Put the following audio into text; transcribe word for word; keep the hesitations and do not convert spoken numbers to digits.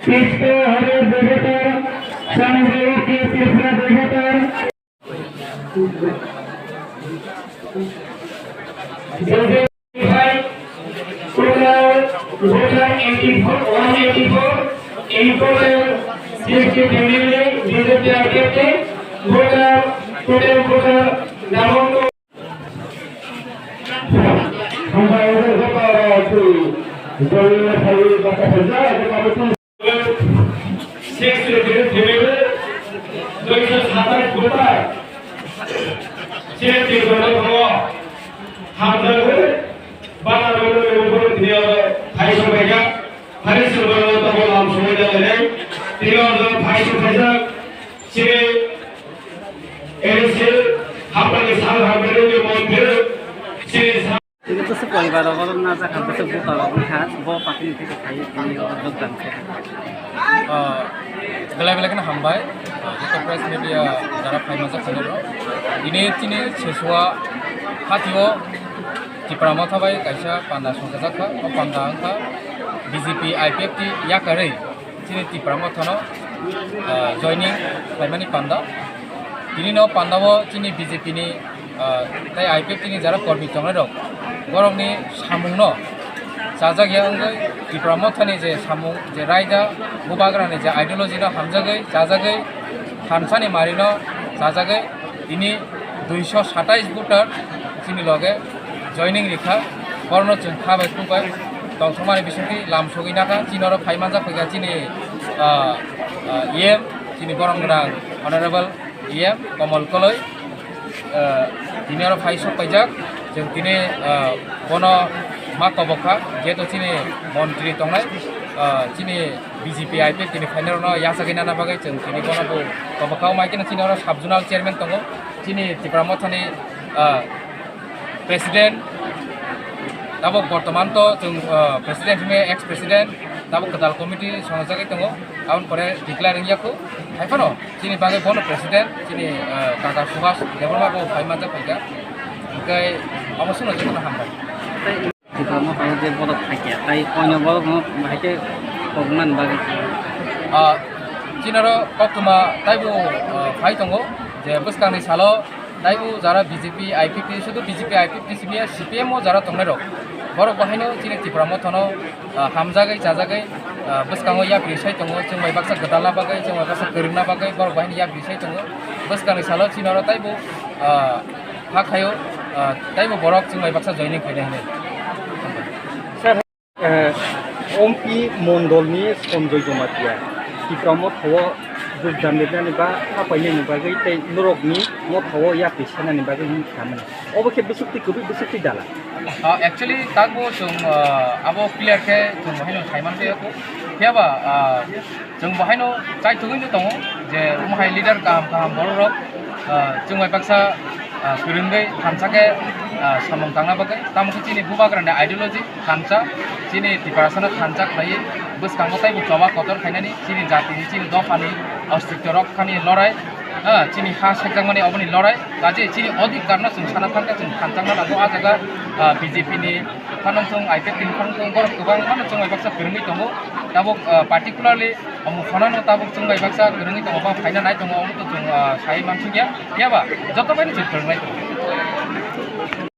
Krishna Hare Devatar, Sangha Tripura Devatar. Total voter eighty-four, one eighty-four, in total sixty family, B J P R K T, voter, total voter, Namong. Six family, duiso satais voter, six family, hamjagwi, bana rwgwi rwgwi tini oro phai songphaijak, phai songphaijak, tini oro phai songphaijak, chini A D C, hapani sal hamjagwi montri, chini Tini bwswk poribar rok oro najak kha, bwswk buta rok wngkha, bo party ni theke phai tini oro jogdan khe. Ah, belai belai kheno hambai, ah, joto press media jara phai manjak kha nokno. Tini chini Sesua hatio Tipra Motha bai kaisa panda songchajak kha, o panda wngkha B J P I P F T yakarwi chini Tipra Mothano, ah, joining khlaimani panda. Tini no panda o chini B J P ni, ah, tei I P F T ni jara kormi tongnai rok, borokni samungno chajak ya wngwi Tipra Mothani je samung, je raida, bubagrani je ideology no hamjagwi, chajagwi, thansani marino chajagwi, tini duiso satais voter chini loge joining rikha, borokno chwng kha bai khuk bai tongthokmani bisingtwi lam sogwi nakha, chini oro phai manjak phaikha chini, ah, ah, E M, chini borom gwnang Honorable E M Komol Koloi, ah, tini oro phai sok paijak, chwng tini, ah, bono ma kobok kha, jehetu chini montri tongnai, ah, chini B J P I P F T ni phainairokno yachagwi nana bagwi chwng tini bono bo kobok kha, o mai kheno chini oro sub zonal chairman tongo, chini Tipra Mothani, ah, President, tabok bortoman to chwng, ah, President hwnwi ex President, tabok kwtal committee songjagwi tongo, aboni pore declare wngya kho. Hai phano chini bagwi bono President, chini, ah, kaka Subhas Debbarma bo phai manjak phaikha. Hwnkhe omo chwngno jotono hambai. Tipra Motha o je borok phaikha, tai koino borokno bahai khe kokman bagwi. Ah, chini oro koktwma taibo, ah, phai tongo je bwskangni salo Taibo jara B J P, I P F T, sudu B J P, I P F T simi ya, C P M o jara tongnai rok. Borok bahaino chini Tipra Mothano, ah, hamjagwi, chajagwi, ah, bwskango yapri sai tongo, chwng bai baksa gwdalna bagwi, chwng bai baksa kwrwngna bagwi, borok bahaino yapri sai tongo. Bwskangni salo chini oro taibo, ah, ha khaio, ah, taibo borok chwng bai baksa joining khainai hinwi. Eh, Ompi Mondolni Sanjoy Jamatia, Tipra Mothao jogdan rinani ba hapainani bagwi tei norokni mothao yapri sanani bagwi hwn khamani. Obo khe bwswk twi kwbwi bwswk twi dala. Ah, actually, takbo chwng, ah, abo clear khe chwng haino saiman twi. Phiya ba, ah, Chwng bo haino chaithugwi no tongo je omo hai leader kaham kaham borok rok, ah, chwng bai baksa, ah, kwrwngwi thansa khe, ah, samung tangna bagwi. Tamo khe chini bubagrani ideology thansa, chini Tiprasano thansa khlaiwi bwskango taibo choba kotor khainani chini jatini, chini dophani ostitto rok khani lorai, ah, chini ha sekjakmani oboni lorai. Kaje chini odhikarno chwng sana thangkhe chwng thansa nang nango. Ah jaga, ah, B J P ni phanang thung, I P F T ni phanang thung, borok kwbangma no chwng bai baksa kwrwngwi tongo. Tabuk, ah, particularly Omo phano no tabuk chwng bai baksa kwrwngwi tongo, ba phaina nai tongo, omo to chwng, ah, sai mansukya. Phiya ba joto bai no chwng kwrwngnai tongo.